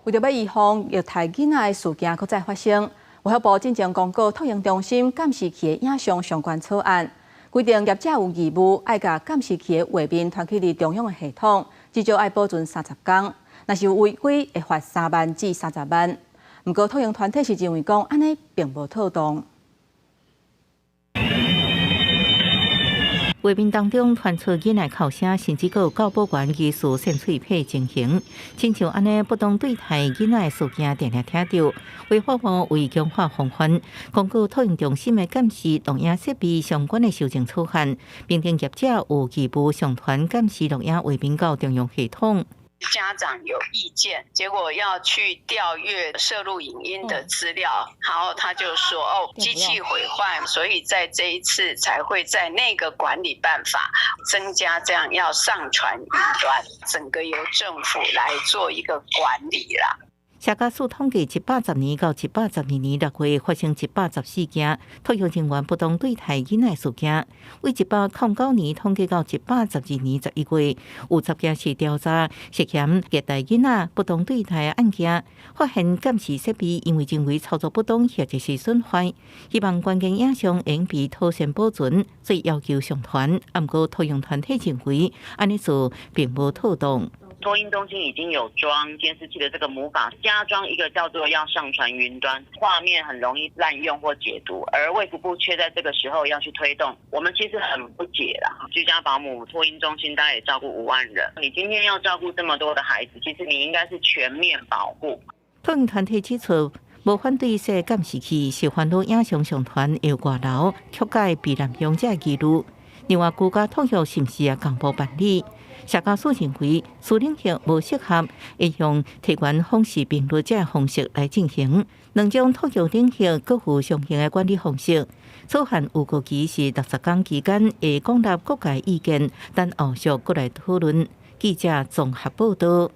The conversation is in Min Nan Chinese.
為著欲預防虐待囡仔的事件閣再發生，衛福部進前公告托嬰中心監視器的影像相關草案，規定業者有義務愛共監視器的畫面傳去佇中央的系統，至少愛保存30工，若是有違規，會罰3萬至30萬。毋過托嬰團體是認為講，按呢並無妥當。畫面當中傳出囡仔哭聲，甚至閣有教保員疑似扇喙皮情形，親像按呢不當對待囡仔的事件，定定聽著。衛福部為強化防範，公告托嬰中心的監視錄影設備相關的修正草案，明定業者有義務上傳監視錄影畫面到中央系統。家長有意見，結果要去調閱攝錄影音的資料，然後他就說：哦，機器毀壞，所以在這一次才會在那個管理辦法增加這樣要上傳雲端，整個由政府來做一個管理啦。社家署統計，110年到112年6月發生114件托育人員不當對待囡仔事件。為109年統計到112年11月，有10件是調查涉嫌虐待囡仔不當對待案件，發現監視設備因為人為操作不當或者是損壞，希望關鍵影像應被妥善保存，所以要求上傳。毋過托育團體認為，按呢做並無妥當。托嬰中心已經有裝監視器的這個母法，加裝一個叫做要上傳雲端，畫面很容易濫用或解讀，而衛福部卻在這個時候要去推動，我們其實很不解啦。居家保姆、托嬰中心大概也照顧5萬人，你今天要照顧這麼多的孩子，其實你應該是全面保護。托嬰團體指出，無反對設監視器，是煩惱影像上傳會外流、曲解被濫用者疑慮。另外，居家托育是毋是也仝步辦理？社家署認為，私領域無適合會用提懸訪視頻率這方式來進行。兩種托育領域各有相應的管理方式。草案預告期是60工期間，會廣納各界意見，等後續閣來討論。記者綜合報道。